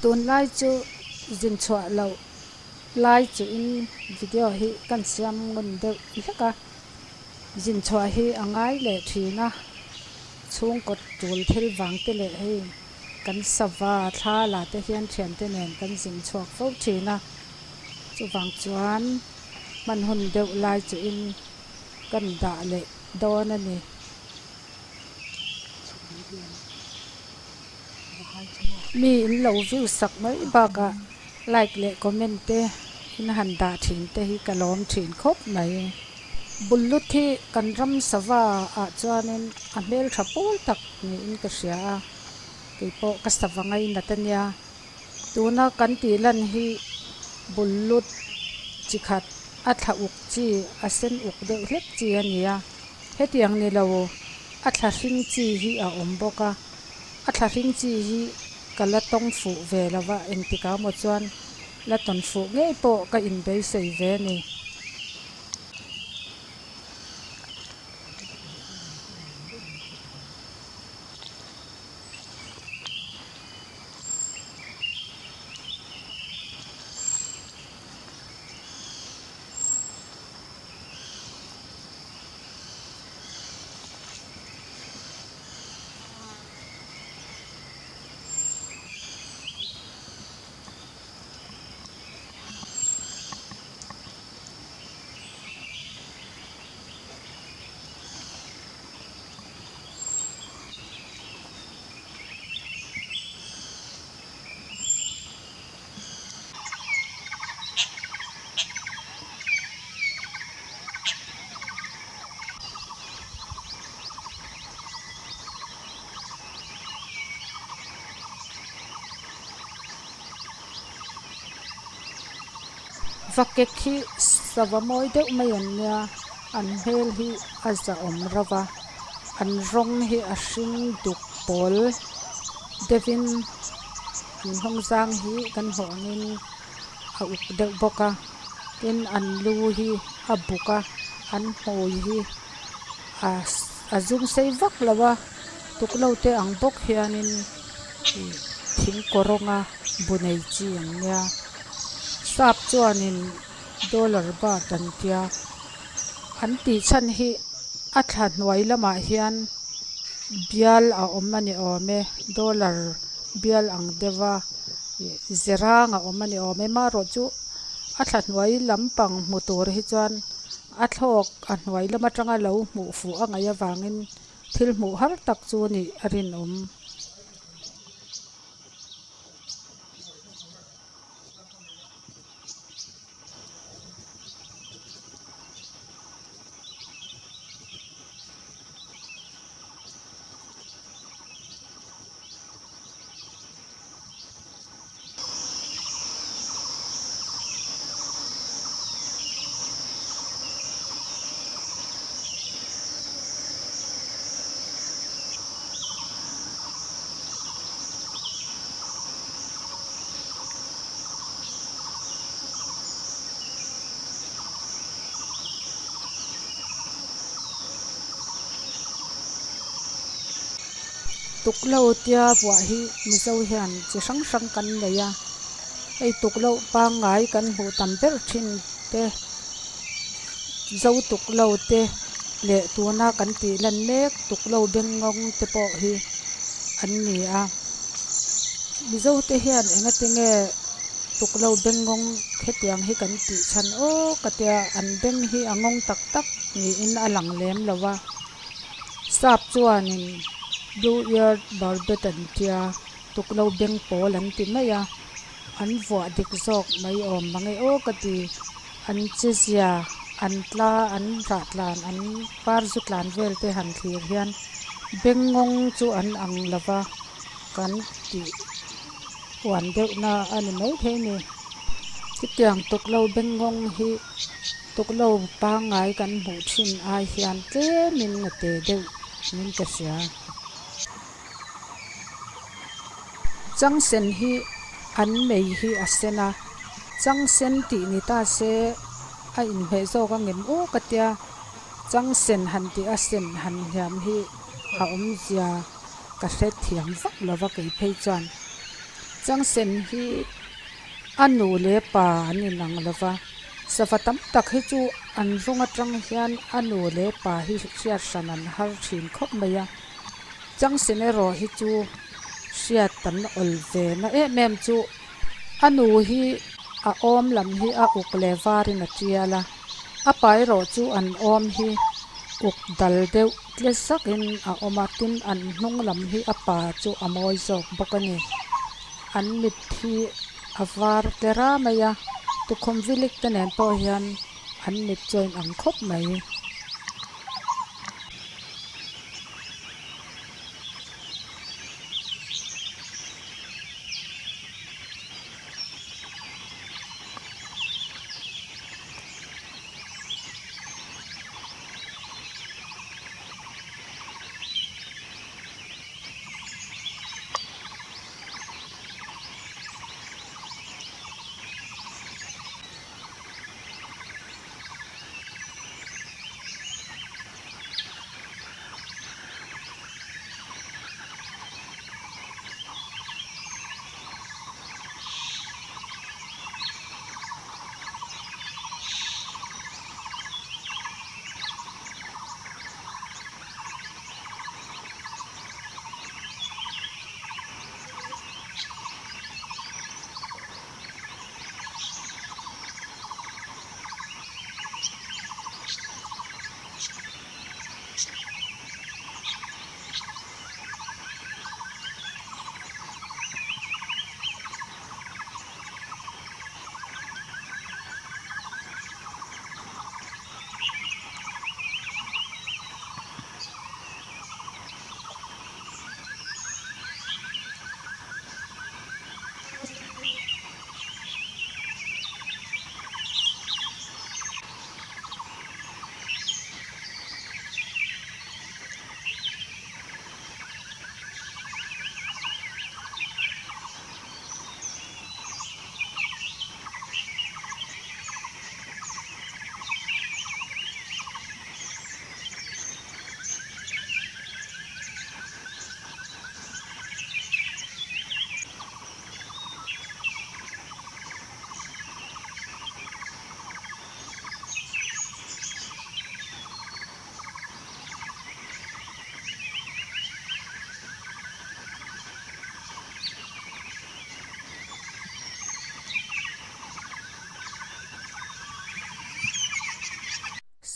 Tunlai chu zin chhuah loh lai chuhin video hi kan siam ngun deuh hlek a, zin chhuah hi a ngai leh thin a, chhungkaw tul thil vang te leh hei kan sava thla la te hian thiante nen kan zin chhuak fo thin a, chuvang chuan hman hun deuh lai chuhin kan dah leh dawn a ni. Mi in lo view sak mai bakah like leh comment te in han dah thin te hi ka lawm thin khawp mai. Bullut hi kan ram sava ah chuanin a hmeltha pawl tak niin ka hria a, keipawh ka sava ngainat a nia. Tuna kan tih lan hi bullut chi khat a thla uk chi a sen uk deuh hlek chi a ni a, hetiang ni lo a thla hring chi hi a awm bawk a, a thla hring chi hi ka la tawng fuh ve lo va, engtikah maw chuan la tawn fuh ngei pawh ka inbeisei ve a ni. Vakek hi sava mawi deuh mai an nia an hmel hi a zahawm rauh a an rawng hi a hring duk pawl deuhin an hnung zang hi kan hmuh angin a uk deuh bawk a tin an lu hi a buk a an hmui hi a zum sei vak lo a tuklo te ang bawk hianin ih thing kawrawnga bu nei chi an nia sap chuanin dollar bird an tia an tih chhan hi a thla hnuai lamah hian bial a awm a ni awm e dollar bial ang deuh a ih zerang a awm a ni awm e marawh chu a thla hnuai lampang hmu tur hi chuan a thlawk a hnuai lam atanga lo hmuh fuh a ngaih avangin thil hmuh har tak chu a nih a rinawm. Tuklo tia vuah hi Mizo hian chi hrang hrang kan nei a, hei tuklo pangngai kan hmuh tam ber thin te Zo tuklo te leh tuna kan tih lan mek tuklo bengngawng te pawh hi an ni a. Mizo te hian engatinge tuklo bengngawng hetiang hi kan tih chhan aw ka tia an beng hi a ngawng tak tak niin a lang lem lo a. Sap chuanin blue eared barbet an tia tuklo beng pawl an ti mai a an vuah dik zawk mai awm mange aw ka ti an che zia an tla an rah tlan an par zu tlan vel te han thlir hian beng ngawng chu an ang lo va kan tih uan deuh na a ni maithei a ni chutiang tuklo beng ngawng hi. Tuklo pangngai kan hmuh thin ai hian tlemin a te deuh min ka hria. Changsen hi an mei hi a sen a, changsen tih ni ta se a inhmeh zawk a ngem aw ka tia, changsen han tih a sen han hliam hi a awmzia ka hrethiam vak lo va kei phei chuan. Changsen hi a nu leh pa an inang lo va, sava tam tak hi chu an rawng atang hian a nu leh pa hi hriat hran an har thin khawp mai a. Changsen erawh hi chu hriat an awl ve na em em chu a nu hi a awm lam hi a uk leh varin a tial a, a pa erawh chu an awm hi uk dal deuh tle zakin a awm a, tin an hnung lam hi a pa chu a mawi zawk bawk a ni. An mit hi a var tle ra mai a, tukhum vilik te nen pawh hian an mit chu a inang khawp mai.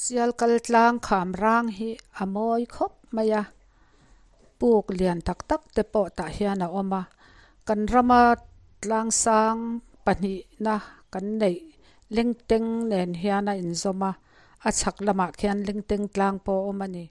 Sial kal tlang kham rang hi a mawi khawp mai a, puk lian tak tak te pawh tah hian a awm a, kan rama tlang sang pahnihna kan neih lengteng nen hian a inzawm a, a chhak lamah khian lengteng tlang pawh a awm a ni.